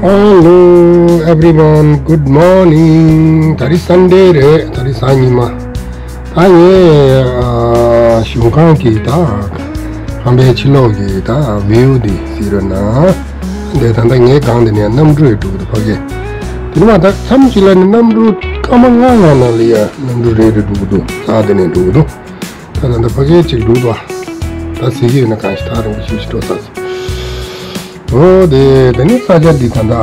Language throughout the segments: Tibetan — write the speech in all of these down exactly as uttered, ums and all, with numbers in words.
Hello everyone, good morning. ད་རིང་སན་ཌེ་རེད། ད་རིང་གཟའ་ཉི་མ། ད་ངས་ཨ་གཞུང་ཁང་གི་ད་ཁང་པའི་ཕྱི་ལོགས་ཀྱི་ད་བིའུ་འདི་གཟིགས་རོགས་གནང་། འདི་ད་ལྟ་ངའི་སྒང་འདི་ནས་གནམ་གྲུ་ཡི་འགྲོ་གི་འདུག་ཕ་གི། དེ་མ་ད་མཚམས་གཅིག་ལ་ནི་གནམ་གྲུ་སྐར་མ་ལྔ་ལྔ་ནང་ལ་ཡ་གནམ་གྲུ་རེ་རེ་འགྲོ་གི་འདུག་ས་འདི་ནས་འགྲོ་གི་འདུག་ད་ད་ལྟ་ཕ་གིའི་གཅིག་འགྲུབ་པ། ད་ཟེར་གྱི་ཡོད་ན་གང་ཞིག་ཐག་རིང་པོ་ཞིག་ཞིག་འགྲོ་ས་སོང་། འོ་དེ་དེ་ནི་ས་ཆ་འདི་ད་ལྟ་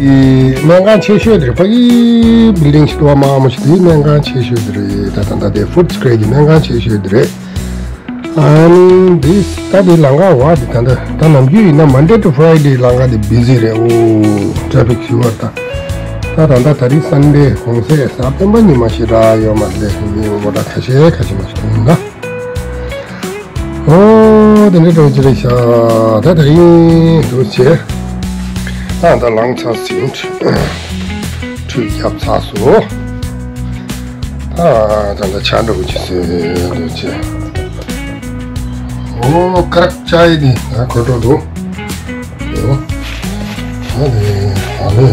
ཨི་སྨན་ཁང་ཆེ་ཤོས་དེ་རེད། ཕ་གི་བིལ་ཌིང་ཞིག་འདུག་པ། དམའ་མོ་ཞིག་དེ་སྨན་ཁང་ཆེ་ཤོས་དེ་རེད། ད་ད་ལྟ་དེ་ཧྥུཌ་སི་ཀྲེ་གི་སྨན་ཁང་ཆེ་ཤོས་དེ་རེད། ཨ་ནི་འདི་ད་འདི་ལམ་ཁ་བ་འདི་ད་ལྟ་ད་ནམ་རྒྱུན་ཡིན་ན་མན་ཌེ་ཊུ་ཕ་རའི་ཌེ་ལམ་ཁ་འདི་བི་ཟི་རེད། འོ་ཊ་ཕིག་ཞུ་བར་ད། ད་ད་ལྟ་ད་རིང་སན་ཌེ་གུང་སེང་གཟའ་སྤེན་པ་ཉི་མ་ཞེ་དྲག་ཡོད་མ་རེད། མི་མོ་ཊ་ཁ་ཤས་ཁ་ཤས་མ་ཞིག་འདུག་ན། འོ་དེ་འདྲ་འགྲོ་གི་རེད་ཤག་ད་ད་རིང་འདུག་བྱས། ད་ད་ལངས་ཚར་ཟིན། ཁྲུས་བརྒྱབ་ཚར་སོང་། ད་ད་ད་ཆ་འགྲོ་གི་ཟེར་འདུག་བྱས། འོ་ཀ་རག་ཅའི་ནི་ང་གོ་འགྲོ་འདུག་འོ་ད་དེ་ཨ་ལེ།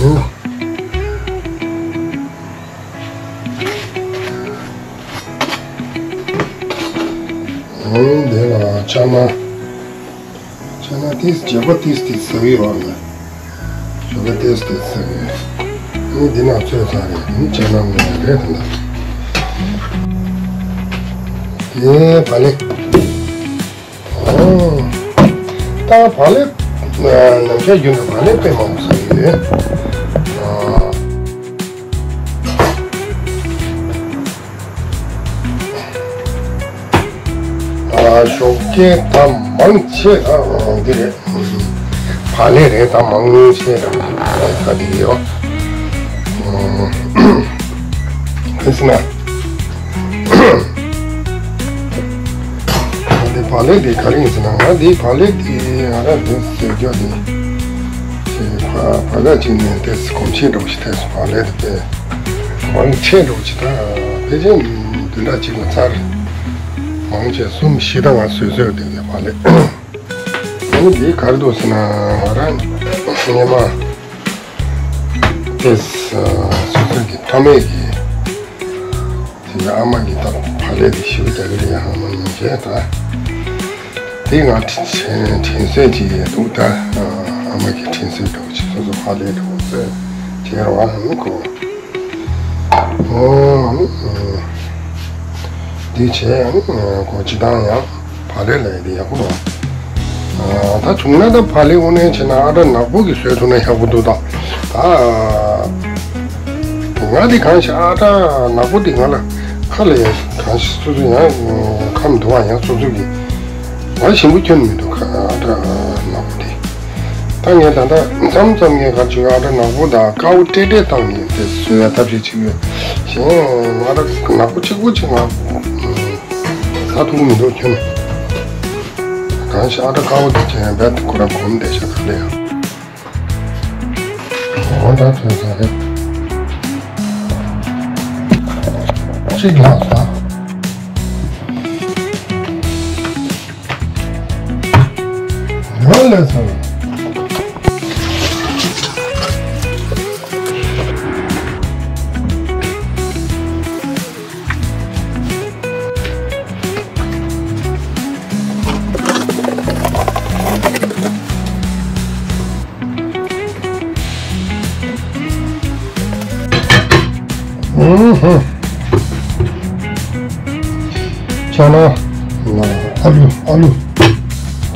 འོ། འོ་འདི་ལ་ཅ་ན། ཅ་ན་ཏིས་བྱེད་པ་ཏིས་ཏིས་ཟ་གི་ཡོད་ལ། བྱེད་པ་ཏིས་ཏིས་ཟ་གི་ཡོད། འོ་འདི་ན་ཚོད་ཚ་རེད། འདི་ཅ་ན་མེད་རེད་ད། དེ་བ་ལེ། ད་བག་ལེབ་ནམ་ཞག་རྒྱུན་དུ་བག་ལེབ་དཔེ་མང་པོ་ཟ་གི་ཡོད། ཞོགས་ཀས་ད་མང་ཆེ་འདི་རེད། བག་ལེབ་རེད། ད་མང་ཆེ་ད་འདི་ཡོད། དེ་སི་ན། འདི་བག་ལེབ་འདི་ག་རེ་ཡིན་ཟེར་ན། ང་འདི་བག་ལེབ་འདི་ང་རང་འདི་ཟེར་རྒྱུ་འདི་ཅིག་བ་བ་ག་ཅིག་ནས་དེ་གོམས་ཆེན་འགྲོ་ཞིག་ཐེབས་སོང་། བག་ལེབ་འདི་དཔེ་གོམས་ཆེན་འགྲོ་ཞིག་ད་ཕལ་ཆེར་བདུན་ཕྲག་གཅིག་ལ་ཚར་མང་ཆེ་གསུམ་བཞི་ད་ང་བཟོས་བཟོས་བསྡད་ཀྱི་བག་ལེབ། ཨ་ནི་འདི་ག་རེ་འདུག་ཟེར་ན། ང་རང་སྔས་མ་དེ་སོ་སོ་གི་ཕ་མེས་ཀྱི་དེ་ཨ་མ་གི་ད་བག་ལེབ་དེ་ཞིབ་རྒྱག་གི་རེད། ཨ་མ་ཉིན་བྱས་ད་དེ་ང་དྲན་དྲན་གསོས་ཅིག་འདུག་ད་ཨ་མ་གི་དྲན་གསོས་འདྲ་བོ་ཅིག་སོ་སོ་བག་ལེབ་འདྲ་བོ་བཟོས་བྱས་རོགས་ཨ་ནི་གོ་འདི་བྱས་གོ་ཅི་དང་ཡང་། བག་ལེབ་ལབ་ཡ་དེ་ཡག་པོ་འདུག་ད་བྱུང་ན་ད་བག་ལེབ་དངོས་གནས་བྱས་ན་ཨ་ད་ནག་པོ་གི་བཟོས་ཐུབ་ན་ཡག་པོ་འདུག་ད་ང་དེ་གང་ཞིག་ཨ་ད་ནག་པོ་དེ་ང་ལ་ཁ་ལ་ཡ་གང་ཞིག་སོ་སོ་ཡང་ཁམས་འདུག་བ། ཡང་སོ་སོ་གི་ང་ཞིམ་པོ་ཁྱོན་མི་འདུག་ཨ་ད་ནག་པོ་དེ། ད་ངས་ད་ལྟ་མཚམས་མཚམས་ངས་ག་ཅིག་ཨ་ད་ནག་པོ་དང་དཀར་པོ་སྤྲེལ་སྤྲེལ་བཏང་ནས་དེ་བཟོ་ཡ་ཐབས་ཤེས་བྱེད་ཀྱི་ཡོད། གཞན་ང་ད་ནག་པོ་གཅིག་པོ་གཅིག་ང་ཟ་ཐུབ་ཀྱི་མི་འདུག་ཁྱོན་ནས། གང་ཞིག་ཨ་ད་དཀར་པོ་དེ་ཅན་རྦད་དེ་ཁོ་རང་གོམས་བསྡད་ཤག་ག་ལེ་ཡ། འོ་ད་ཐོན་ས་རེད། གཅིག་ལྷག་ས། ཡོད་ལས་སོང་། ཨུ་ཧུ། ཅ་ན། ཨ་ལུ། ཨ་ལུ།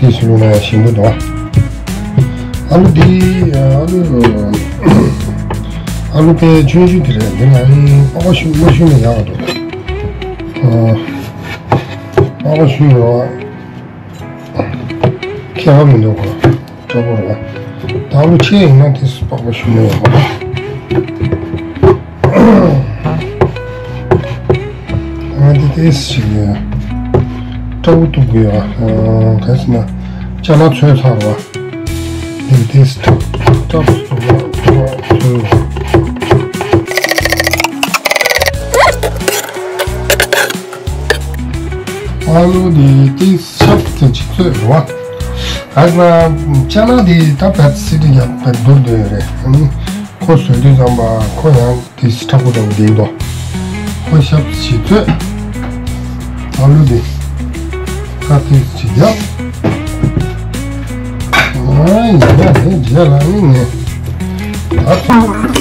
དེ་སུ་ལུ་ན་ཞིམ་པོ་འདུག་ཨ་ལུ་དེ་ཨ་ལུ། ཨ་ལུ་དེ་ཆུང་ཆུང་དེ་རེད། འདི་ལ་ནི་པགས་པ་བཤུས་མ་བཤུས་ན་ཡག་འདུག་པགས་པ་བཤུས་ཡོད་པ། ཁྱད་པར་མི་འདུག་གོ། སྐྲ་པོ་རེད་པ། ད་ལོ་ཆེ་ཡིན་ན་དེ་སུ་པགས་པ་ཞུ་མེད་པ། ང་འདི་དེ་ཞིག་ཡོད། སྐྲ་པོ་གཏུབ་དགོས་ཡ། ག་ཟེར་ན་ཅ་ལག་ཚོས་ཚར་བ། འདི་དེ་སྐྲ་པོ་གཏུབ་ཡ་ཚོས། ཨ་ལུ་དེ་ཏིས་ཤབ་ཙམ་ཅིག་བཙོས་རེད་བ། ཨ་ན་ཅ་ན་དེ་ད་བད་སི་ཏི་ཡག་པད་འདུར་འདུར་ཡོད་རེད། ཨ་ནི་ཁོ་བཟོས་དུས་ཙམ་པ་ཁོ་ཡང་ཏིས་ཁྲག་པོ་འདྲ་བོ་བསྡད་འདུག་ཁོ་ཤབ་ཅིག་བཙོས། ཨ་ལུ་དེ་ད་ཏིས་ཅིག་ཡག་ཨ་ཡ་ཡ་རེད་རྗེས་ལ་ནི་ངས་ད་ཐོང་།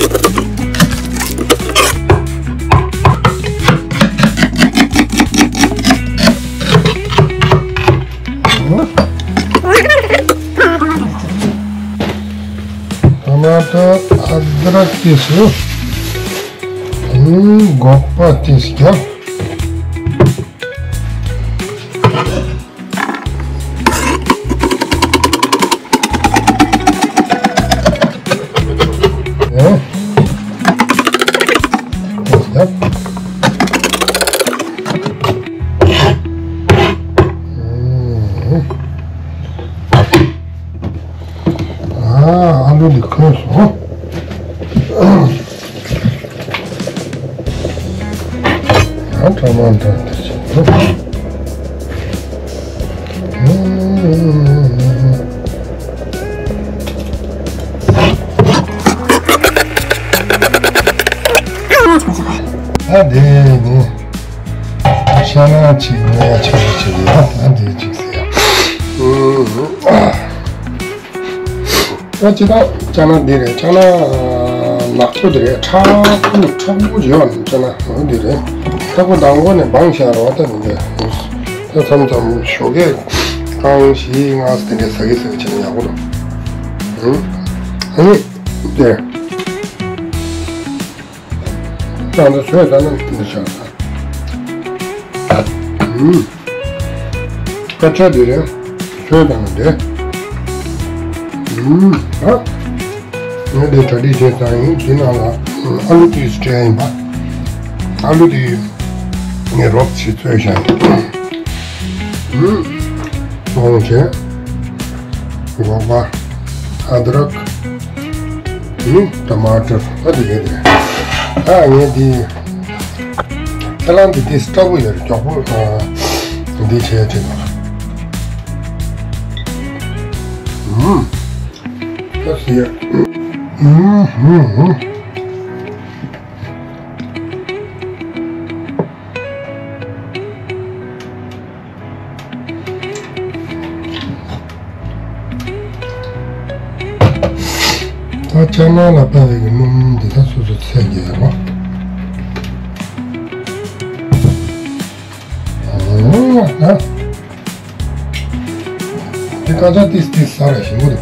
ཏ་མ་ཏ་ཨ་དྲག་ཏིས་སུ། སྒོག་པ་ཏིས་རྒྱབ། ཨེ། ཡབ། ཨ། ཨ་ལུ་འདི་ཁོལ་སོང་། ཡང་གྲང་མོ་འདྲ་འདྲ་བྱེད། ཨ་དེ་ནི་ཤ་ན་ཅིག་ནས་ཆ་ཅིག་ཡ་ཨ་དེ་ཅིག་ཟེར་ཡ། ཨ་ཅི་ད་ཅ་ན་འདི་རེད། ཅ་ན་ནག་པོ་འདི་རེད། ཁྲག་པོ་ཁྲག་པོ་ཡོད་ནི་ཅ་ན་འོ་འདི་རེད། ཁྲག་པོ་མདང་དགོང་ནས་སྦང་བཞག་རོགས་ད་ནི་འདི་ད་མཚམས་མཚམས་ཞོགས་ཀས་རྐང་བཞི་ལྔ་དེ་འདྲས་ཟ་གི་ཟ་གི་བྱས་ན་ཡག་པོ་འདུག་ཨ་ནི་འདི། ད་ལྟ་བཟོས་ད་ནི་འདི་བཞག་ད། ཨུམ། སྐད་ཆ་འདི་རེད། བཟོས་ད་ནི་འདི། ཨུམ། ཨ། ངས་འདི་གྲ་སྒྲིག་བྱས་ད་ཡིན། འདི་ནང་ལ་ཨ་ལུ་ཏིས་སྤྲད་ཡིན་པ། ཨ་ལུ་དེ་ངས་རོབ་ཅིག་བཙོས་བཞག་ཡིན། ཨུམ། སོང་བྱས། སྒོག་པ། ཨ་དྲག་ཨུམ། ཏ་མ་ཏར་ཨ་དེ་ག་དེ། ཨ་ངས་དེ་ཁྱེད་རང་གི་དེ་སྐྲ་བོ་ཡོད་རེད། མགྱོགས་པོ་ཨ་འདི་བྱས་བྱས་ན། ཨུམ། ཨ་ཟེར། ཨུམ་ཧུམ་ཧུམ། ད་ཅ་ན་ལ་དཔག་པའི་གི་སྣུམ་འདི་ད་སོ་སོ་ཚད་ཀྱི་ཡོད་རེད། ཨོ་ད། འདི་ཀ་ཆ་ཏིས་ཏིས་ཟ་ར་ཞིམ་པོ་རེད།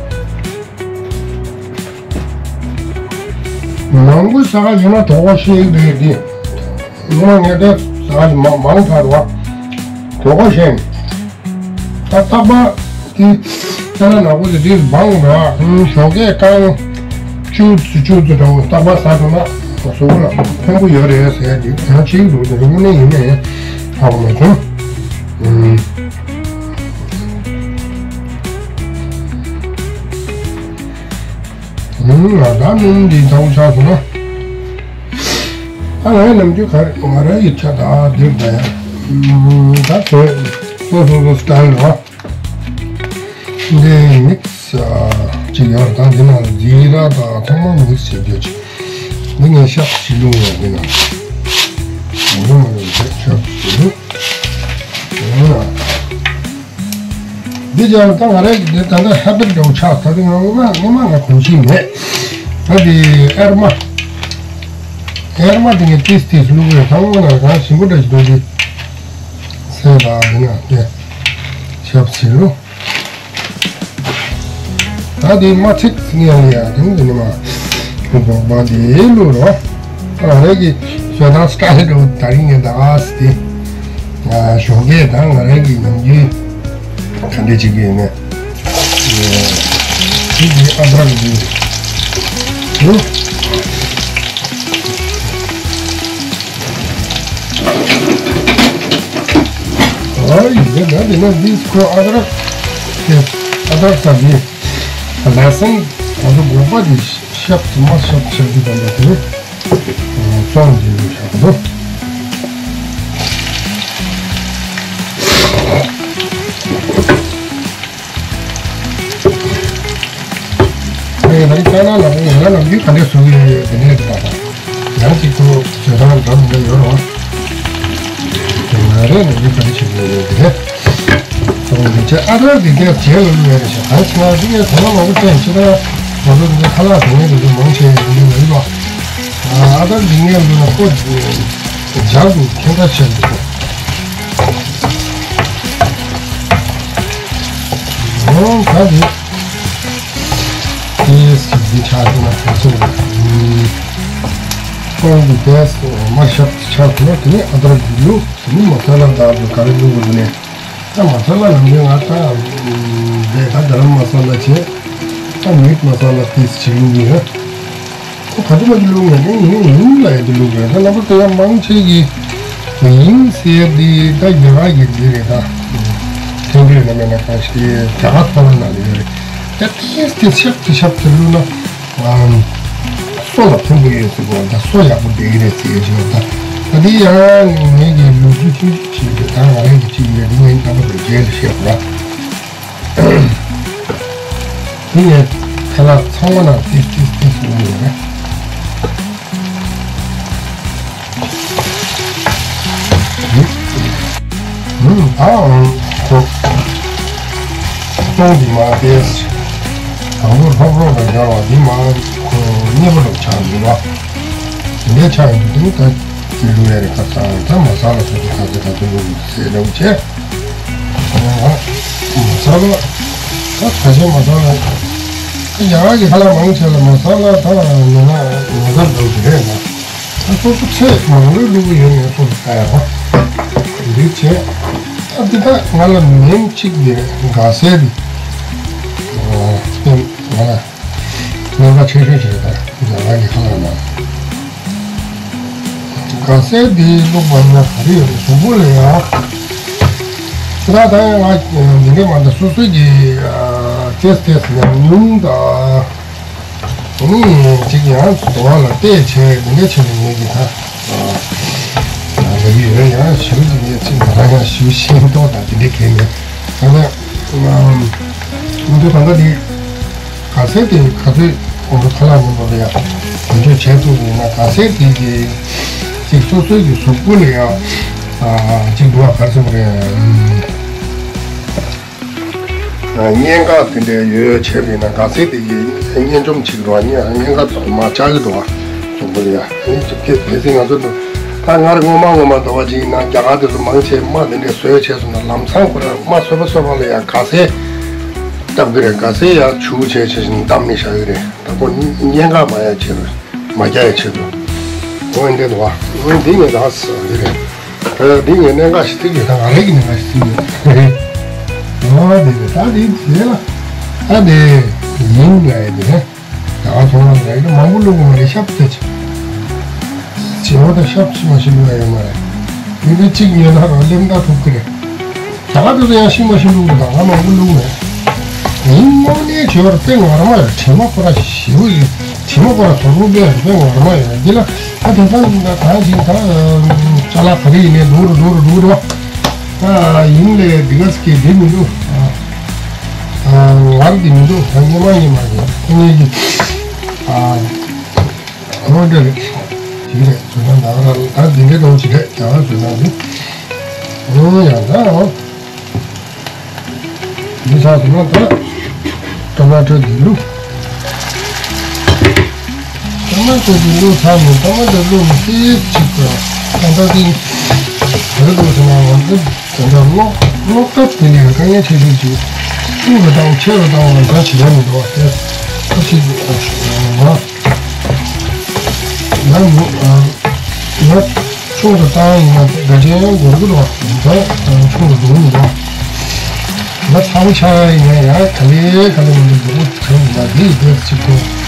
མང་པོ་ཟ་ག་ཡོད་ན་གྲོད་ཁོག་བཤལ་གི་རེད་འདི། ངོ་ངས་ད་ཟ་ག་མ་མང་དྲགས་རེད་བ། གྲོད་ཁོག་བཤལ། ད་རྟག་པར་དེ་ཅ་ན་ནག་པོ་དེ་དེ་སྦང་ར་ཞོགས་ཀས་རྐང་བཅུ་ཙམ་བཅུ་ཙམ་འདྲ་བོ་རྟག་པར་ཟ་ཐུབ་ན་གཟུགས་པོ་ལ་ཕན་པོ་ཡོད་རེད་ཟེར་ཡ་དེ་ཡང་གཅིག་འདུག་དེ་དངོས་གནས་ཡིན་ནའི་ཧ་གོ་མ་བྱུང་། ཨུམ། ཨུམ། ང་ད་སྣུམ་འདི་ཚ་པོ་ཆགས་སོང་ན། ཨ་ངའི་ནམ་རྒྱུན་ག་རེ་ང་རང་གི་ཆ་ད་འདིར་ད་ཡ། ཨུམ། ད་བཟོས་སོ་སོ་སོ་སི་ཊའིལ་རེད་བ། འདི་མིག་སི་ཅིག་ཡོད་རེད། ད་འདི་ནང་ལ་ཛི་ར་དང་ཚང་མ་མིག་སི་བྱེད་རྒྱུ་ཅིག་འདི་ངས་ཤབ་ཅིག་བླུགས་ཡོད། འདི་ནང་ལ་འདི་མ་ཡོད་ཤབ་ཅིག་བླུགས། འདི་ཅག་ད་ང་རང་གི་འདི་ད་ལྟ་ཧེ་བི་ཊི་འདྲ་བོ་ཆགས། ད་འདི་ང་ངོ་མ་ངོ་མ་ང་གོམས་གཤིས་མེད། ད་འདི་ཨེར་མ་ཨེར་མ་འདི་ངས་ཏིས་ཏིས་བླུགས་ཡོད། ད་ངོ་མ་ང་ཞིམ་པོ་འདྲ་ཞིག་འདུག་འདི་ཟས་ད་འདི་ན་འདི་ཤབ་ཅིག་བླུགས། ད་དེ་མ་ཚིག་ཚིག་ཡང་ཡ་དེ་མོ་དེ་ནི་མ་ཁོ་ཚོ་མ་དེ་ལུ་རོ། ང་རང་གི་ཞོ་དང་སི་ཊའིལ་རོ་ད་རིང་ངས་ད་ཨ་སི་དེ་ཞོགས་ཀས་ད་ང་རང་གི་ནམ་རྒྱུན་ག་འདྲ་བྱེད་ཀྱི་ཡོད་ན། དེ་དེ་ཨ་དྲག་གི་དེ་རེད། ཨ་ཡི་ཡ་ད་དེ་ན་དེ་ཁོ་ཨ་དྲག་དེ་ཨ་དྲག་ས་དེ། ལ་སང་ང་ཚོ་སྒོག་པ་དེ་ཤབ་ཏུ་མ་ཤབ་ཤབ་ཏུ་དང་དེ་བཙོང་གི་ཡོད་ཤག་འདུག་ད་རིང་ལྟ་ན་ལ་ང་ལ་ནམ་རྒྱུན་ག་འདྲ་བཟོ་གི་ཡོད་དེ་ནས་དེ་ད་ཡང་གཅིག་ཏུ་བཟོ་སྟངས་འདྲ་མི་འདྲ་ཡོད་རེད་བ། དེ་ང་རས་ནམ་རྒྱུན་ག་འདྲ་བྱེད་དགོས་ཡོད་དེ་རེད། སོང་འདི་ཆེ་ཨ་ཏར་འདི་གས་རྗེས་ལ་བླུགས་ཡ་རེད་ཤག་གང་ཕྱིན་ན་འདི་གས་དོ་སྣང་མང་པོ་བྱས་ཕྱི་ལ་ང་ཚོ་འདི་ཁ་ལག་བཟོ་མཁན་དེ་ཚོ་མང་ཆེ་འདི་ལ་ཡོད་པ། ཨ་ཏར་འདི་ངས་བླུགས་ན་ཁོ་འཇར་དུ་ཁྱད་མཚར་ཆེ་འདུག་འོང་ད་འདི། ཏིས་ཀྱི་འདི་ཆགས་ཀྱི་ན་ག་ཚོད་རེད། ཁོང་གི་ཏེས་མ་ཤབ་ཆགས་ཐུབ་ན་དེ་ནི་ཨ་ཏར་འདི་བླུགས་དེ་ནི་མ་ས་ལ་དག་ཏུ་ག་རེ་བླུགས་དགོས་ནས། ད་མ་ས་ལ་ནམ་རྒྱུན་ང་ད་བས་ད་ག་རམ་མ་ས་ལ་བྱས། ད་མིཊ་མ་ས་ལ་ཏིས་ཅིག་བླུགས་ཡོད། ཁོ་ག་དུས་མ་དུས་བླུགས་ཡོད་ནི་ཡིན་ཡིན་ལ་ཡ་དུ་བླུགས་ཡོད། ད་རྣམ་པ་དེ་ཡང་མང་ཆེ་གི་ཡིན་ཟེར་དེ་ད་རྒྱ་གར་གྱི་འདི་རེད་ད། ཐེམ་པུ་ན་མེད་ན་གང་ཞིག་རྒྱ་གར་ཐོག་ལ་ན་ལ་ཡོད་རེད། ད་ཏིས་ཏིས་ཤབ་ཏིས་ཤབ་ཏིས་བླུགས་ན། སོ་ལ་ཕན་པོ་ཡོད་ཟེར་གོ་ད་སོ་ཡག་པོ་བསྡད་ཀྱི་རེད་ཟེར་ཡོད་ཅིག་ད། ད་འདི་ཡང་ངས་ཀྱི་ལོ་རྒྱུས་ཆུང་ཆུང་ཞིག་གི་ད་ང་རང་གི་ཅིག་ཡོད་འདི་ངས་རྣམ་པ་དང་རྒྱས་ལ་བཤད་དགོས་ར། འདི་ངས་ཁ་ལག་ཚང་མ་ནང་ཏིག་ཏིག་ཏིག་བླུགས་ཡོད་རེད། ཨང་ཁོ། སྟོང་འདི་མ་བལྟས། དང་པོ་ལྷོག་རོག་ལ་སྦྱར་བ་འདི་མ་ཁོ་མཉེས་པོ་ལ་ཆགས་འདུག་བ། འདི་ཆགས་ཡོང་དུས་ད་ཅི་ལུས་ཡ་རེད་ཁ་སང་ད་མ་ས་ལ་སོ་སོ་ཁ་ཚ་ཁ་ཚ་ལུས་ཟེར་ལབ་བྱས། ཨ་མ་ས་ལ་ད་ཁ་ཆེ་མ་ས་ལ་ཡ་གི་ཁ་ལ་མང་ཆེ་ལ་མ་ས་ལ་ད་ཉེ་ན་ཉེ་ས་འདུག་གི་རེད་ན། སོ་སོ་ཚེ་མང་པོའི་བླུགས་ཡོད་ངས་སོ་སོ་ལྟ་ཡག་པ། འདི་བྱས། ཨ་འདི་དག་ང་ལ་མིང་གཅིག་འདི་རེད་དགའ་སའི་འདི། ང་ལ་སྨན་པ་ཆེ་ཤོས་ཅིག་རེད་ད་ང་རང་གི་ཁ་ལག་ནང་། དགའ་སའི་འདི་བླུགས་པ་ཡིན་ན་ག་རེ་ཡོད་རེད་གཟུགས་པོ་ལ་ཡང་། ད་ད་ཡང་ང་འདི་འདྲས་མ་འདྲ་སོ་སོའི་གི་ཏེས་ཏེས་ཉམས་མྱོང་དང་། ཨ་ནི་གཅིག་ཡང་འདོ་བ་ལ་བལྟས་བྱས་འདི་འདྲ་བྱས་ནས་ངས་ཀྱི་ད་ལབ་ཀྱི་ཡོད། ཡང་ཞིབ་ཀྱི་ངས་ཚིག་མ་རང་ཡང་ཞིབ་ཤེས་མདོག་དང་འདི་འདྲ་གས་ནས་ད་ལྟ་ང་ཚོ་ད་ལྟ་འདི་ག་ཚད་དེ་ག་ཚོད་ཁོང་ཚོ་ཁ་ལག་ཉོ་བ་ལ་ཡང་བེད་སྤྱོད་བྱས་ཐུབ་ཡིན་ན་ག་ཚད་དེ་གི་གཅིག་སོ་སོའི་གི་གཟུགས་པོ་ལ་ཡང་གཅིག་འདུག་བ་ག་ཚོད་རེད། གཉན་འགག་དེ་འདྲའི་ཡོད་བྱས་པ་ཡིན་ན་ག་ཚད་དེ་ཡིན་གཉན་འཇོམས་བྱེད་ཀྱི་འདུག་ག་གཉན་གཉན་འགག་ཚང་མ་བཅག་གི་འདུག་ག་གཟུགས་པོ་ལ་ཡ། ཨ་ནི་ཅིག་གལ་སྲིད་ང་ཚོ་འདུག་ད་སྔར་སྔོན་མ་སྔོན་མ་འདུག་བ་ཅིག་ཡིན་ན་རྒྱ་གར་དེ་ཚོ་མང་ཆེ་རྨ་དེ་འདྲའི་བཟོས་བྱས་སོང་ན་ལམ་སང་ཁོ་རང་རྨ་བཟོས་པ་བཟོས་པ་ལ་ཡ་ག་ཚད་བཏབ་ཀྱི་རེད། ག་ཚད་ཡ་བྱུག་བྱས་བྱས་བཞིན་བཏབ་ནས་བཞག་གི་རེད། ད་ཁོ་གཉན་འགག་མ་ཡ་ཆེད་དུ་མ་རྒྱག་ཡ་ཆེད་དུ་འོ་འདྲ་འདུག་བ། འོ་འདི་ནས་ད་ཟེར་གི་རེད། ད་ཡང་འདི་ངས་གནད་འགག་ཞིག་བརྩི་གི་ཡོད། ད་ང་རང་གི་གནད་འགག་ཞིག་བརྩི་གི་ཡོད། ཨོ་དེ་རེད། ད་དེ་དེ་ལ་ད་དེ་ཡིན་ལ་ཡ་དེ་རེད། ད་ང་ཚོ་ང་རེད་མང་པོ་བླུགས་མ་རེད། ཤབ་ཏེ་ཆེ་བྱེད་འོ་ད་ཤབ་ཕྱི་མ་ཞིག་བླུགས་ཡ་ཡོད་མ་རེད། དེ་འདྲ་གཅིག་ཉོས་ན་རང་སླེབས་ད་ཐུབ་ཀྱི་རེད། ད་ག་དེ་ཚོ་ཡང་ཤི་མ་ཤི་འདུག་ད་ང་མང་པོ་བླུགས་མེད། ཡིན་དངོས་གནས་བྱས་པར་དཔེ་ངར་མ་ཡོད། དྲི་མ་ཁོ་ར་ཞེ་པོ་ཡིན། དྲི་མ་ཁོ་ར་ཟོར་པོ་དཔེ་དཔེ་ངར་མ་ཡོད། འདི་ལ་ད་དེང་སང་ད་གང་ཞིག་ད་ཅ་ལག་ག་རེ་ཡིན་ནའི་འགྲོ་རུ་འགྲོ་རུ་འགྲོ་རུ་ད་ཡིན་ལས་འདི་ག་སྐད་འདི་མི་འདུག་ངར་འདི་མི་འདུག་ད་ཉི་མ་ཉི་མ་ཡིན་ཁོ་ངེད་ཀྱི་ཨ་ཁོ་འདྲ་རེད། ཞིག་རེད་བཟོས་ན་ད་ག་ར་ད་འདི་འདྲའི་འགྲོ་ཞིག་རེད། རྒྱ་གར་བཟོས་ན་འདི་འོ་ཡང་ད་འོ། འདི་ཚར་སོང་ན་ད་ཊ་མ་ཊོ་འདི་བླུགས། ཊ་མ་ཊོ་འདི་བླུགས་ཚར་ནས་ཊ་མ་ཊོ་བླུགས་ནས་ཏིག་ཅིག་ད་ད་ད་འདི་བོད་དུ་ཟེར་ན་ང་ཚོ་དེ་འདྲ་གློག་གློག་ཐབ་དེ་ནས་དཀའ་ངལ་ཆེ་ཤོས་ཅིག་ཆུང་རུ་བཏང་ཆེ་རུ་བཏང་བ་འདྲ་བྱེད་ཡ་མི་འདུག་བ། དེ་ཁ་ཅིག་ང་ཡང་ཡང་ཆུང་དུ་བཏང་ཡིན་ན་དགའ་ཆེན་འགོར་གི་རེད་བ། ད་ཆུང་དུ་འགྲོ་གི་མི་འདུག་ང་ཚ་བོ་ཆགས་ཡིན་ན་ཡང་ག་ལེ་ག་ལེ་མི་འདུག་འདུག་བྱུང་ཡིན་ན་འདི་ཡི་དེབ་ཅིག་དང་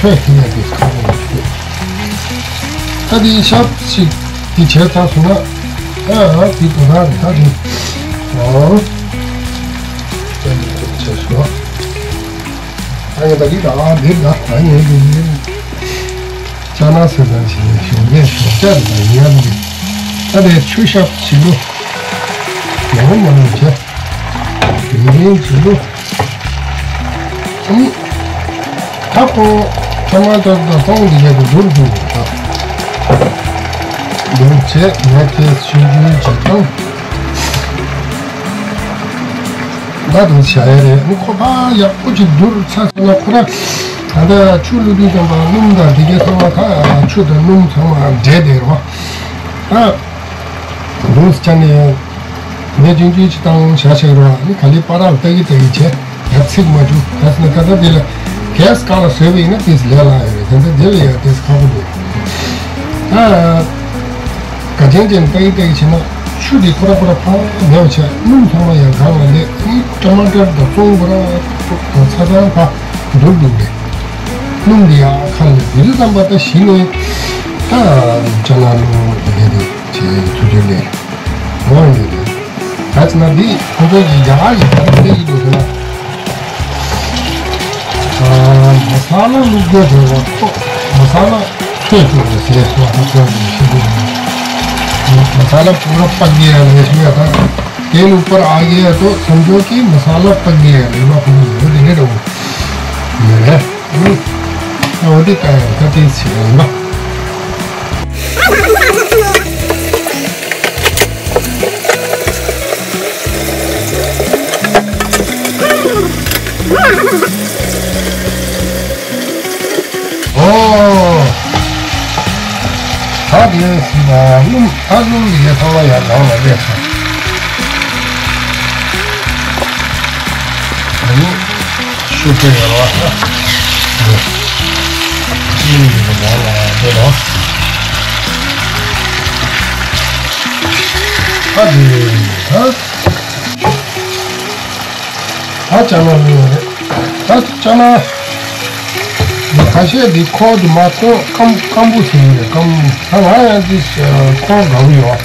ཆོས་ཁྱི་ཡ་དེ་ཁ་བོ་ཆོས་ད་དེ་ཤབ་ཅིག་དེ་བྱས་ཚར་སོང་ན་ཨ་ཨ་དེ་དུ་ར་རེད། ད་དེ་ཨོ་ད་དེ་བྱས་སོང་། ཨ་ཡ་ད་གི་ད་ཨ་འདིར་ད་ཨ་ཡ་འདི་ཅ་ན་སེ་ད་ཞེས་ཞོགས་པའི་ཞོགས་ཇ་རེད། ད་ཡ་འདི་ཨ་དེ་ཆུ་ཤབ་བྱི་ལུ་ཡང་ཡང་བྱས་ཡུན་རིང་བྱི་ལུ་ ད་ཁོ་ཊ་མ་ཊར་དང་སོང་འདི་གས་དེ་བསྡུར་འདུག་ད། བསྡུར་བྱས་ངས་དེ་ཆུང་ཆུང་བྱེད་སྟངས་ད་དུང་བྱ་ཡ་རེད། ཨ་ནི་ཁོ་ཕར་ཡག་པོ་ཅིག་བསྡུར་ཚར་སོང་ན་ཁོ་ར་ད་ལྟ་ཆུ་བླུགས་དུས་ཙམ་པ་སྣུམ་དང་འདི་གས་ཚང་མ་ད་ཆུ་དང་སྣུམ་ཚང་མ་འདྲེས་བསྡད་རོགས་ད། འདུག་སེ་བྱས་ནས་ངས་ཆུང་ཆུང་ཅིག་བཏང་བཞག་བཞག་རོགས། ཨ་ནི་ག་ལེར་པར་ལ་ལྟ་གི་ལྟ་གི་བྱས་ཡར་ཚིག་མ་བཅུག་ག་ཟེར་ན་ཁ་སང་དེ་ལ་གས་གང་ལ་བཟོས་པ་ཡིན་ན་དེ་ལས་སླ་ཡོད་རེད། དེ་འདྲ་དེ་ལ་ཡང་དེ་ཁག་པོ་འདུག་ད་ག་ཅན་ཅན་ལྟ་གི་ལྟ་གི་བྱས་ན་ཆུ་དེ་ཁོ་ར་ཁོ་ར་ཕར་མེད་པ་བྱས། སྣུམ་ཚང་མ་ཡང་གང་ལ་ལས། ཨ་ནི་ཊ་མ་ཊར་དང་ཚོང་ཁོ་ར་ཁོ་ར་ཚ་ཚང་ཕར་འདུག་འདུག་རེད། སྣུམ་དེ་ཡང་ཁ་ལ་དེ་རིང་ཙམ་པ་ད་གཞི་ནས་ད་ཅ་ལག་སྣུམ་དེ་གས་དེ་བྱས་ཐུགས་རྗེ་ལེགས། འོ་ཡོད་རེད། ད་ཅི་ན་འདི་ཁོང་ཚོ་གི་རྒྱ་གར་གྱི་ད་རེས་ཡིན་འདུག་ཟེར་ན། ཨ། མ་ས་ལ་བླུགས་རྒྱུ་དེ་བ་ཁོ་མ་ས་ལ་ཚོས་བཙོས་ནས་ཟས་སོགས་ཧ་ཅང་གི་ཞིབ་པོ་ཡིན། མ་ས་ལ་པུ་ར་པ་གི་ཡ་ལས་ཞུ་ཡ་ད། དེ་ལུག་པར་ཨ་གི་ཡ་དོ་མཚམས་འཇོག་གི་མ་ས་ལ་པ་གི་ཡ་ལས་བ་ཁོ་ཡོད་དེ་རེད་འོ། ཡོད་རེད། ཨ་འོ་དེ་ལྟ་ཡང་ད་དེ་ཚེ་ཡིན་ན། ཨོ། ད་དེ་སི་ན་སྣུམ་ད་སྣུམ་དེ་གས་ཚང་མ་ཡར་ནང་ལ་སླེབས་སོང་། ཨ་ནི། ཤུ་ཀེ་ཡོད་རེད་བ། ཅི་ཡིན་པ་ལ་འདི་རོ། ཨ་ཙི། ཨ་ཙི། ཨ་ཅག་ན་ལུས་ཡོད་རེད། ཨ་ཅག་ན། འདི་ཁ་ཤས་འདི་ཁོག་འདི་མ་གཏོགས་སྐམ་སྐམ་པོ་ཞིག་ཡོད་རེད། སྐམ། ད་ང་ཡང་འདི་ཁོག་དགའ་བོ་ཡོད།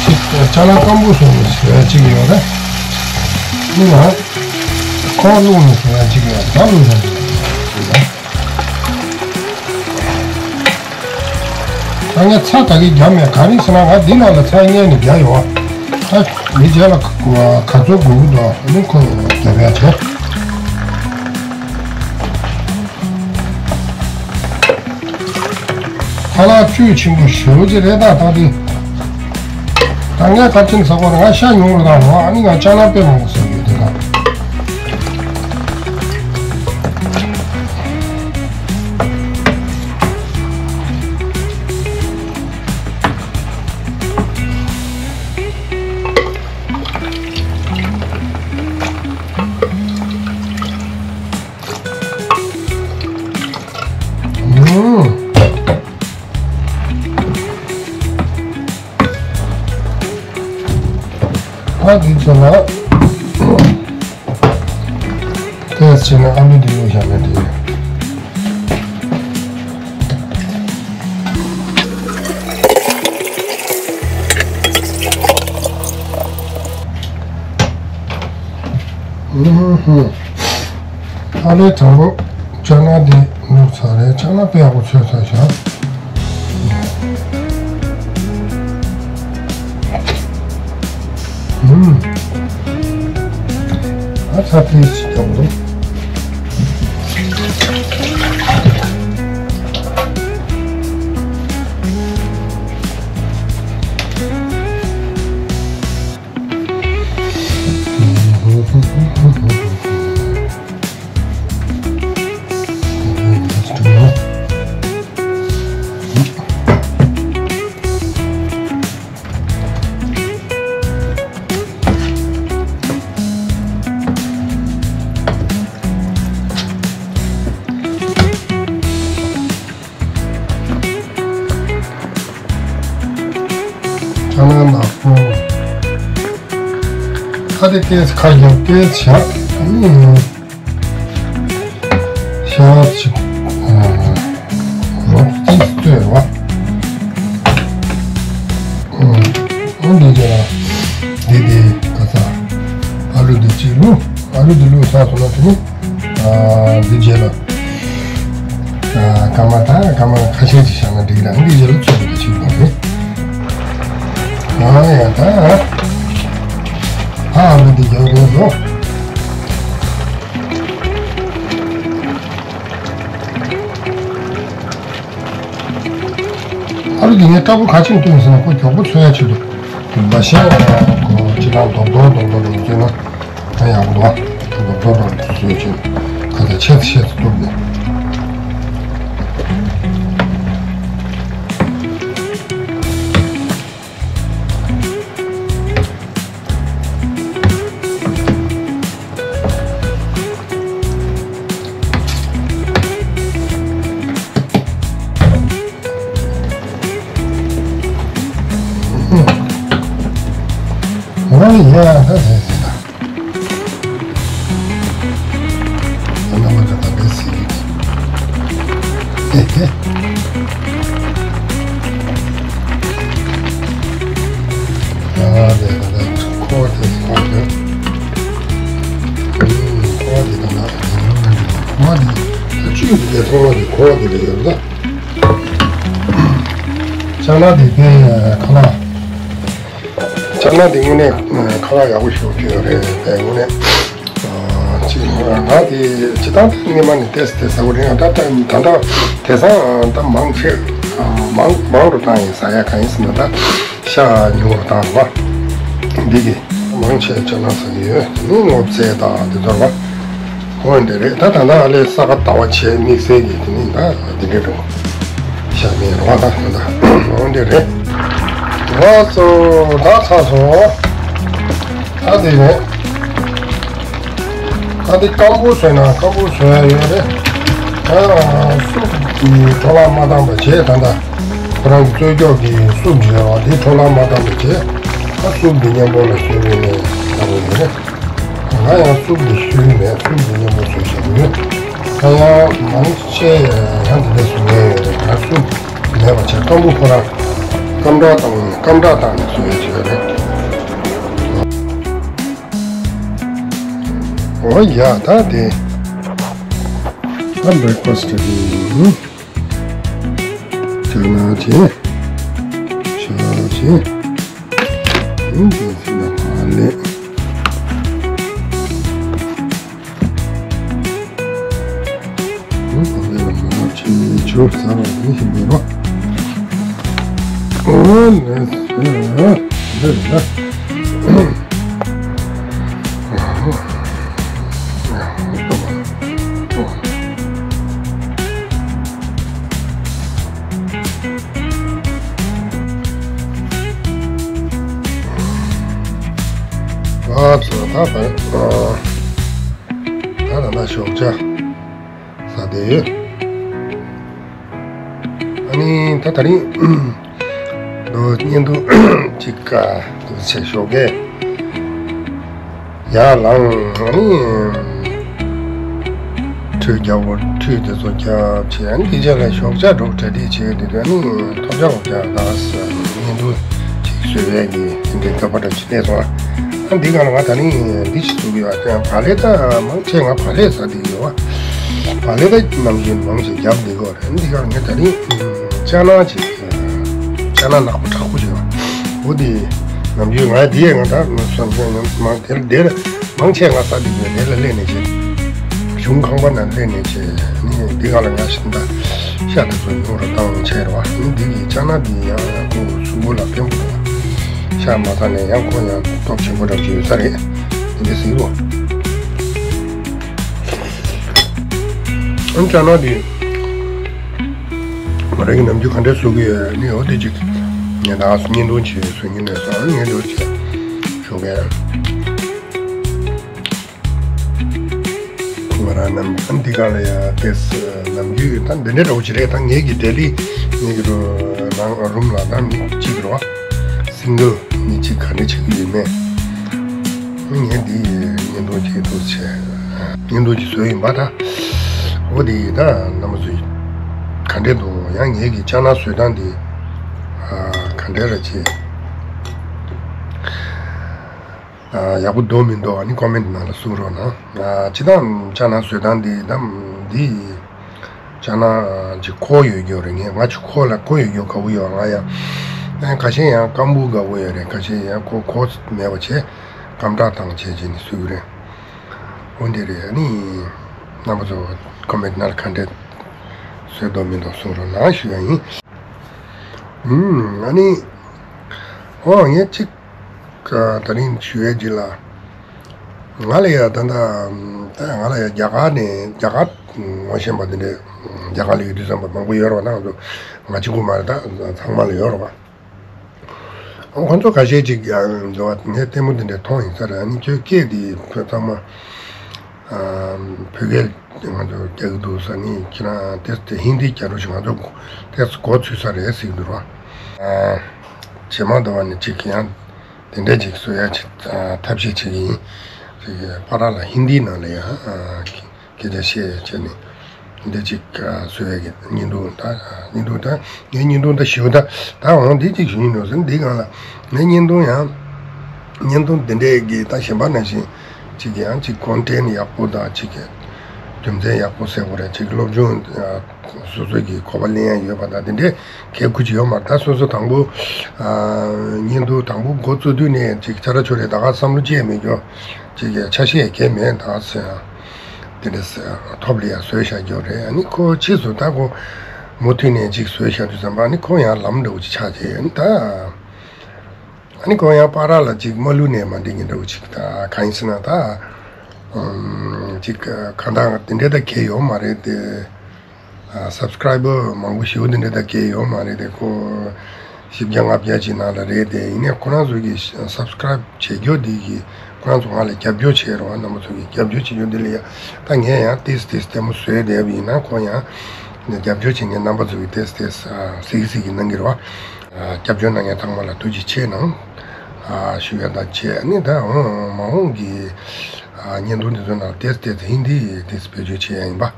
ཅིག་ཅ་ལག་སྐམ་པོ་བཟོས་ནས་བཟོ་ཡ་གཅིག་ཡོད་རེད། ཨ་ནི་ཡང་ཁོག་བླུགས་ནས་བཟོ་ཡ་གཅིག་ཡོད་རེད། ད་བླུགས་ཡ་གཅིག་ཡོད་རེད། ད་ངས་ཚྭ་ད་གིན་བརྒྱབ་མེད། ག་རེ་ཟེར་ན་ང་འདི་ནང་ལ་ཚྭ་བསྙལ་ནས་བརྒྱབ་ཡོད། ད་མི་རྗེས་ལ་ག་ཚོད་དགོས་ཀྱི་འདུག་ཨ་ནི་ཁོ་རྒྱབ་ཡ་བྱས། ཁ་ལག་བཅུད་ཆེན་པོ་ཞེ་པོ་ཅིག་རེད་ད། ད་དེ། ད་ངས་ག་ཅིན་ཟ་བར་ང་ཤ་ཉུང་རུ་དང་རོ། ཨ་ནི་ང་ཅ་ལག་དཔེ་མང་པོ་ཟ་རྒྱུ་དེ་དང་། ཨུམ། ད་འདི་ཚོ་ལ་ཏོག་ཙམ་ཨ་ལུ་འདི་བླུགས་བཞག་ན་འགྲིག་རེད། ཨུ་ཧུ། ཨ་ལས་དང་པོ་ཅ་ལག་འདི་བླུགས་ཚར་རེད། ཅ་ལག་དཔེ་ཡག་པོ་ཚོས་ཚར་བཞག་ཨུམ། ཨ་ཚ་ཏིས་ཡག་པོ་འདུག་ཅ་ལག་ནག་པོ། ཁ་དེ་ཏོག་ཙམ་ཁ་རྒྱབ་ཏོག་ཙམ་བཞག་ཨ་ནི་ཤ་ཅིག་རོ་ཏོག་ཙམ་བཏོན་རོགས། ཨ་འདི་རེད། འདི་འདི་ག་ས་ཨ་ལུ་འདི་གཅིག་བླུགས། ཨ་ལུ་འདི་བླུགས་ཚར་སོང་ན་དེ་ནི། ཨ་འདི་རྗེས་ལ་ཨ་སྐར་མ་དང་སྐར་མ་ཁ་ཤས་ཅིག་བཞག་ན་འགྲིག་རང་གི་རྗེས་ལ་ཚོད་འདི་ཕྱིན་པ་རེད། ཨ་ཡ་ད་ཨ་ཨ་ལུ་འདི་རྒྱག་རེད་ལོ། ཨ་རོ་འདི་ངས་སྐྲ་ཕོ་ག་ཅིག་བཏོན་ཟེར་ན་ཁོ་མགྱོགས་པོ་ཚོས་ཡ་ཆེད་དུ་འདུག་པ་ཤེས། ཁོ་ཅི་ལ་རྡོག་རྡོག་རྡོག་རྡོག་རྡོག་བཟོས་ན་ད་ཡག་པོ་འདུག་པ། རྡོག་རྡོག་རྡོག་བཟོས་ཆེད་ཁ་ཚ་ཆེ་ཚ་ཆེ་ཚ་གཏུབ་ནས། ཨོ་ཡ། ད་ཟེར་ཟེར་ད། ད་ནང་མ་ད་ད་དེ་ཟེར་གི་ཨེ་ཧེ། ད་དེ་ད་ད་ཁོ་དེ་ཁོ་དེ་ཁོ་དེ་ད་ད་ཁོ་དེ་ད་ཅུས་དེ་ཐོག་དེ་ཁོ་དེ་ལ་ཡོད་ད། ཅ་ལག་དེ་དེ་ཁ་ལག་ཅ་ལག་དེ་དངོས་གནས་ཁ་ལག་ཡག་པོ་ཞིག་ཡོད་རེད་དེ་དངོས་གནས། ཅི་ང་དེ་ཅི་ལྟར་སྔས་མ་ནས་ཏེས་ཏེས་ཟ་བ་རེད། ད་ད་ད་ད་དེང་སང་ད་མང་ཆེ་མང་མང་རུ་བཏང་ཡིན། ཟ་ཡ་གང་ཡིན་ཟེར་ན་ད་ཤ་ཉུང་རུ་བཏང་བ་འདི་གི་མང་ཆེ་ཅ་ལག་ཟ་གི་ཡོད། དེ་ནི་སྔོ་ཚལ་དང་དེ་ཚོ་རེད་པ། འོ་འདི་རེད། ད་ད་ལྟ་ཨ་ལས་ས་ག་ཟླ་བ་བྱས་དམིགས་བསལ་གྱི་དེ་ནི་ད་འདི་འདྲ་རེད། ཤ་མེད་རོ་ད་ད་འོ་འདི་རེད། ལགས་སོ་ད་ཚར་སོང་། ད་འདི་རེད། ད་འདི་སྐམ་པོ་བཟོས་ན་སྐམ་པོ་བཟོ་ཡ་ཡོད་རེད། ད་སུབ་ཀྱི་འཕྲོ་བརླག་མ་བཏང་པ་བྱས། ད་ད་ཁོ་རང་གི་རྩོལ་སྐྱོག་གི་སུབ་བྱས་པ་དེ་འཕྲོ་བརླག་མ་བཏང་པ་བྱས། ད་སུབ་འདི་མཉམ་པོ་ལ་བཟོས་པའི་ནས་ད་འོ་ཡོད་རེད། ང་ཡང་སུབ་འདི་ཤུལ་མེད། སུབ་འདི་མཉམ་པོ་བཟོས་བཞག་ཡོད། ད་ཡང་མང་ཆེ་ཡང་འདི་འདྲ་བཟོ་མཁན་ཡོད་རེད། ད་སུབ་མེད་པ་བྱས་སྐམ་པོ་ཁོ་རང་སྐམ་དྲག་བཏང་ནས་སྐམ་དྲག་བཏང་ནས་བཟོ་ཡ་ཅིག་ཡོད་རེད། འོ་ཡ་ད་དེ་ད་བྷེ་རེག་ཕ་སི་ཊི་དེ་ཡིན། ཅ་ལག་བྱས། ཤ་བྱས། ཨུ་ཙི་ཙི་ད་ཕ་ལས། ཨུ་ཕ་ལས་ལ་མ་ཕྱིན་ཆུ་ཟ་བ་ནི་ཞིག་མེད་རོ། ཨོ་ལེ་ལེ་ལེ། ཨ་ཙི་ད་ད་ད་ད་ད་ཞོགས་ཇ་ཟ་བསྡད་ཡོད། ཨ་ནི་ད་ད་རིང་ད་བརྙན་ཐུང་གཅིག་ག་དུ་ཆེ་ཞོགས་ཀས། ཡར་ལངས། ཨ་ནི་ཁྲུས་རྒྱག་པོ་ཁྲུས་དེ་ཚོ་རྒྱབ་བྱས། ཨ་ནི་དེ་རྗེས་ལ་ཞོགས་ཇ་སྒྲོག་གྲ་སྒྲིག་བྱས། དེ་དུས་ཨ་ནི་ཐོབ་ཇ་འོབ་ཇ་དང་ས་བརྙན་ཐུང་ཅིག་བཟོས་པའི་གི་དེ་འདྲའི་འདོད་པ་འདྲ་ཅིག་སླེབས་སོང་། ཨ་འདི་ག་ལ་ང་ད་ནི་འདི་ཞིག་བཙུགས་ཡོད། ཨ་བག་ལེབ་ད་མང་ཆེ་ང་བག་ལེབ་ཟ་བསྡད་ཡོད་པ། བག་ལེབ་ད་ནམ་རྒྱུན་མང་ཆེ་རྒྱབ་བསྡད་ཀྱི་ཡོད་རེད། ཨ་འདི་ག་ལ་ངས་ད་ནི་ཅ་ལག་ཅིག་ཅ་ལག་ནག་པོ་དྲག་པོ་ཞིག་ཡོད། འོ་དེ་ནམ་རྒྱུན་ང་དེ་ཡས་ང་ད་སོན་སོན་མང་དེར་དེར། མང་ཆེ་ང་ས་འདི་ཡོད་དེ་ལ་སླེབས་ནས་བྱས། གཞུང་ཁང་པ་ནང་སླེབས་ནས་བྱས་ནི་འདི་ག་ལ་ང་ཤི་ད་ཤ་དེ་ཚོ་ཉུང་རུ་བཏང་བྱས་རེད་པ། ནི་འདི་ཡི་ཅ་ལག་འདི་ཡང་ཡང་ཁོ་གཟུགས་པོ་ལ་ཕན་པོ་འདུག་ཤ་མ་ཟ་ནས་ཡང་ཁོ་ཡང་སྟོབས་ཆེན་པོ་འདྲ་ཅིག་ཡོད་ས་རེད། འདི་འདྲ་ཟིག་རོ། ཨང་ཅ་ལག་འདི་མ་རེད་གི་ནམ་རྒྱུན་ག་འདྲས་བཟོ་གི་ཡོད་ནི་འོ་དེ་ཅིག་ངས་ད་བརྙན་ཐུང་ཅིག་བཟོ་ཉིན་ནས་བཟོ་ངས་འདི་འོ་ཅིག་ཞུ་གི། ང་རང་ནམ་འདི་ག་ལ་ཡ་ཏེས་ནམ་རྒྱུན་ད་འདི་འདྲའི་འདྲ་བོ་ཅི་རེད། ད་ངེད་ཀྱི་ཌེ་ལི་ངེད་ཀྱི་རུ་ནང་རུམ་ལ་ད་མི་གཅིག་རོ་སིང་གལ་མི་གཅིག་ག་འདྲ་བྱེད་ཀྱི་ཡོད་མེད་ངས་འདི་བརྙན་ཐུང་ཅིག་འདུག་བྱས་བརྙན་ཐུང་ཅིག་བཟོས་ཡིན་པ། ད་འོ་དེ་ད་རྣམ་པ་ཚོ་ག་འདྲས་འདུག་ཡང་ངེད་ཀྱི་ཅ་ལག་བཟོས་སྟངས་འདི་ག་འདྲས་ར་བྱེད། ཡག་པོ་འདུག་མི་འདུག་ཨ་ནི་ཀོ་མེན་ཊི་ནང་ལ་གསུང་རོགས་གནང་། སྤྱིར་བཏང་ཅ་ལག་བཟོ་སྟངས་འདི་ད་འདི་ཅ་ལག་ཅིག་ཁོག་ཡོད་རྒྱུ་རེད། ངས་ང་ཅིག་ཁོག་ལ་ཁོག་ཡོད་རྒྱུ་དགའ་པོ་ཡོད། ང་ཡང་ཁ་ཤས་ཡང་སྐམ་པོ་དགའ་པོ་ཡོད་རེད། ཁ་ཤས་ཡང་ཁོག་ཁོག་མེད་པ་བྱས་སྐམ་དྲག་བཏང་བྱས་བྱས་ནས་བཟོས་རེད། འོ་འདི་རེད། ཨ་ནི་རྣམ་པ་ཚོ་ཀོ་མེན་ཊི་ནང་ལ་ག་འདྲས་བཟོས་འདུག་མི་འདུག་གསུང་རོགས་གནང་ཞུ་ཡ་ཡིན། ཨུམ། ཨ་ནི། ཨོ་ངས་གཅིག་ད་རིང་ཞུ་ཡས་ཅིག་ལ། ང་ལ་ཡ་ད་ལྟ་ད་ང་ལ་ཡ་རྒྱ་གར་ནས་རྒྱ་གར་ངོ་ཤེས་པ་དེ་འདྲས་རྒྱ་གར་ལ་ཡོད་དུས་ཙམ་པ་མང་པོ་ཡོད་རེད་པ། ང་ཚོ་ང་གཅིག་པུ་མ་རེད། ད་ཚང་མ་ལ་ཡོད་རེད་པ། ཁོང་ཚོ་ཁ་ཤས་ཅིག་ཡང་འདུག་པ། ངས་ལྟད་མོ་དེ་འདྲ་མཐོང་ཡིན་ས་རེད། ཨ་ནི་ཁྱོད་སྐད་དེ་བོད་ཚང་མ་ཨ་བོད་སྐད་ང་ཚོ་རྒྱག་གི་འདུག་ཟེར་ནི། ཁྱེད་རང་དེ་དེ་ཧིན་དི་རྒྱག་རོགས་བྱེད། ང་ཚོ་དེ་མགོ་ཚོས་ས་རེད་ཟེར་གི་འདུག་ར། ཨ་རྗེས་མ་འདུག་པ་ནི་ཅིག་ཡང་དེ་འདྲ་ཅིག་བཟོ་ཡ་ཅིག་ཨ་ཐབས་ཤེས་བྱེད་ཀྱི་ཡིན། ཅིག་པར་ལ་ཧིན་དིའི་ནང་ལ་ཡང་ཨ། སྐད་ཆ་བཤད་བྱས་ནས་འདི་གཅིག་བཟོ་ཡས་ཀྱི་བརྙན་ཐུང་ད། བརྙན་ཐུང་ད་ངའི་བརྙན་ཐུང་ད་ཞུ་ད་ད་འོང་འདི་གཅིག་ཞུ་ཡིན་འགྲོ་ཟེར། འདི་སྒང་ལ་ངའི་བརྙན་ཐུང་ཡང་བརྙན་ཐུང་འདི་འདྲས་ཀྱི་ད་གཞན་པ་ནང་བཞིན་གཅིག་ཡང་གཅིག་ཀོན་ཊེན་ཡག་པོ་དང་གཅིག་རྒྱུ་མཚན་ཡག་པོ་ཟེར་དགོས་རེད། གཅིག་སློབ་སྦྱོང་སོ་སོ་གི་གོ་བ་ལེན་ཡ་ཡོད་པ་དང་དེ་འདྲས་གལ་ཁུ་ཅིག་ཡོད་མ་རེད། ད་སོ་སོ་དང་པོ་བརྙན་ཐུང་དང་པོ་འགོ་བཙུགས་དུས་ནས་གཅིག་ཆ་ར་ཆོ་རེ་ད་ག་བསམ་བློ་ཅི་ཡང་མེད་རྒྱུ་གཅིག་ཆ་ཤས་གལ་མེད་ད་ཟེར། དེ་འདྲ་ཟེར་ཐོབ་ལ་ཡང་བཟོས་བཞག་རྒྱུ་རེད། ཨ་ནི་ཁོ་ཕྱིས་སུ་ད་ཁོ་མུ་མཐུད་ནས་ཅིག་བཟོས་བཞག་དུས་ཙམ་པ་ཨ་ནི་ཁོ་ཡང་ལམ་འདྲ་བོ་ཅིག་ཆགས་བྱས། ཨ་ནི་ད་ཨ་ནི་ཁོ་ཡང་པར་ལ་ཅིག་མ་བླུགས་ནས་མ་འགྲིག་མཁན་འདྲ་བོ་ཅིག་ད་གང་ཡིན་ཟེར་ན་ད་ཨམ་ཅིག་གང་ལྟར་དེ་འདྲ་ད་གལ་ཡོད་མ་རེད་དེ། སབ་སི་ཀ་རའི་བར་མང་པོ་ཞེ་པོ་དེ་འདྲ་ད་གལ་ཡོད་མ་རེད་དེ། ཁོ་བཞི་བརྒྱ་ལྔ་བརྒྱ་ཅིག་ནང་ལ་རེད་དེ། ཡིན་ནའི་ཁོ་རང་ཚོ་གི་སབ་སི་ཀ་རའི་བར་བྱེད་རྒྱུ་དེ་གི་ཁོ་རང་ཚོ་ང་ལ་རྒྱབ་སྐྱོར་བྱས་རོགས། རྣམ་པ་ཚོ་གི་རྒྱབ་སྐྱོར་བྱེད་རྒྱུ་དེ་ལ་ཡ་ད་ངས་ཡང་ཏིས་ཏིས་ལྟད་མོ་བཟོས་བསྡད་པ་ཡིན་ན་ཁོ་ཡང་རྒྱབ་སྐྱོར་བྱེད་མཁན་རྣམ་པ་ཚོ་གི་ཏིས་ཏིས་གཟིགས་གཟིགས་ཀྱི་གནང་གི་རེད་བ། རྒྱབ་སྐྱོར་གནང་མཁན་ཚང་མ་ལ་ཐུགས་རྗེ་ཆེ་གནང་ཞུ་ཡ་ད་བྱས། ཨ་ནི་ད་འོང་མ་འོང་གི་བརྙན་ཐུང་དེ་ཚོ་ནང་ཏིས་ཏིས་ཧིན་དི་ཏིས་བེད་སྤྱོད་བྱེད་ཡ་ཡིན་པ།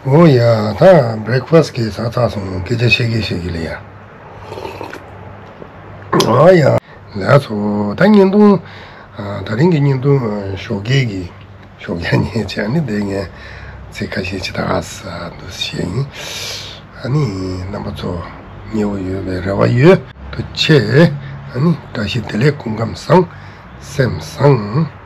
འོ་ཡ། ད་བྷི་རེག་ཕ་སི་གི་ཟ་ཚར་སོང་། སྐད་ཆ་བཤད་ཀྱི་བཤད་ཀྱི་ལ་ཡ། འོ་ཡ། ལགས་སོ། ད་བརྙན་ཐུང་ད་རིང་གི་བརྙན་ཐུང་ཞོགས་ཀས་ཀྱི་ཞོགས་ཀས་ཉལ་བྱས་ནི་དེ་ངས་ཚིག་ཁ་ཤས་ཅིག་ད་ག་ས་འདུག་བཤད་ཡིན། ཨ་ནི་རྣམ་པ་ཚོ་མཉེས་པོ་ཡོད་པའི་རེ་བ་ཡོད། ཐུགས་རྗེ་ཆེ། ཨ་ནི་བཀྲ་ཤིས་བདེ་ལེགས། སྐུ་ཁམས་བཟང་། སེམས་བཟང་།